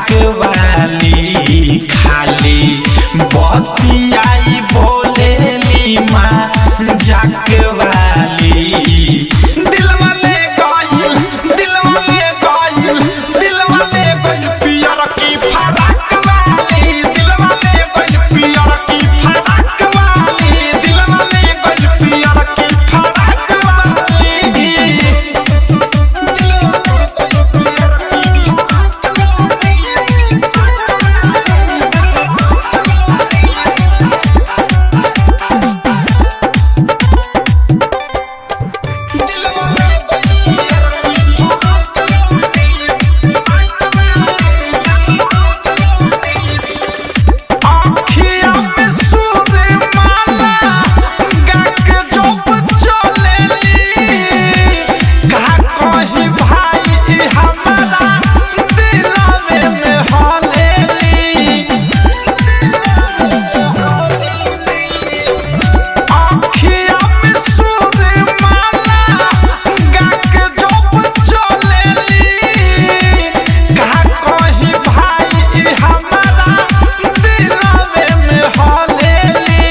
जाक वाली खाली बतियाई बोलेली माँ जाक वाली। दिलवा ले गइल, दिलवा ले गइल, दिलवा ले गइल पियर की फराक वाली। दिलवा ले गइल पियर की फराक वाली। दिलवा ले गइल पियर की फराक वाली। आँखिया में सूरमाला गाके जोप चलेली। का कही भाई ई हमारा दिलवे में हलेली। आँखिया में सूरमाला गाके जोप चलेली। का कही भाई ई हमारा दिलवे में हलेली।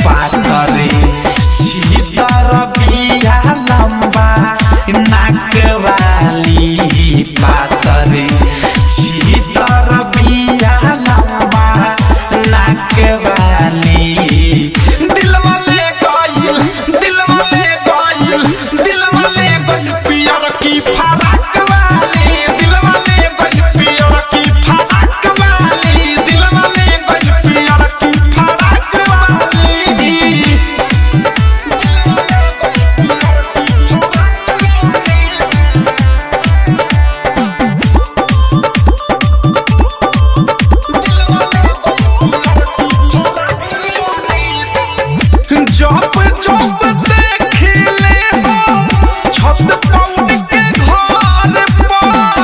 पातरे छीतर बिया लम्बा नाक वाली। पातरे छीतर बिया लम्बा नाक वाली। दिलवा ले गइल, दिलवा ले गइल, दिलवा ले गइल पियर की फराक वाली। दिलवा ले गइल पियर की फराक वाली। दिलवा ले गइल पियर की फराक वाली। जब जब देखिले हो छत पौन के घर पर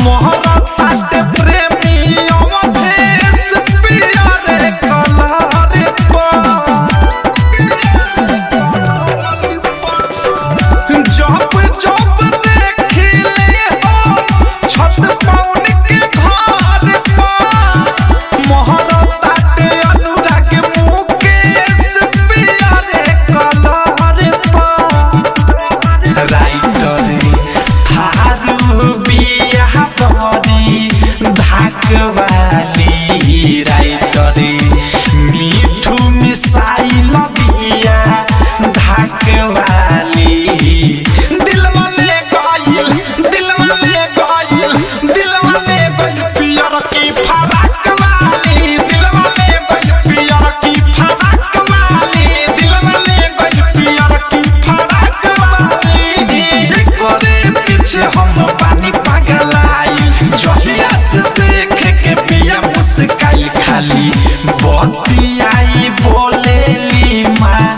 मोहरा ताट प्रेमी अवधेश पियर कलर पर। जब जब देखिले हो छत पौन के घर पर मोहरा ताट अनुराग मुकेश पियर कलर पर। राइटर थारू बिया बरी धाक वाली। राइटर मिठू मिसाइल बिया धाक वाली। दिलवा ले गइल, दिलवा ले गइल, दिलवा ले गइल पियर की फराक वाली। दिलवा ले गइल पियर की फराक वाली। दिलवा ले गइल पियर की फराक वाली। एकरे पीछे हम पानी पगलाइल, जहिया से देख के पिया मुस्काइल। खाली बतियाई बोलेली माँ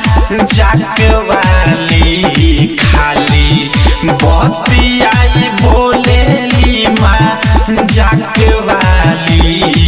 जाक वाली। खाली बतियाई बोलेली माँ जाक वाली।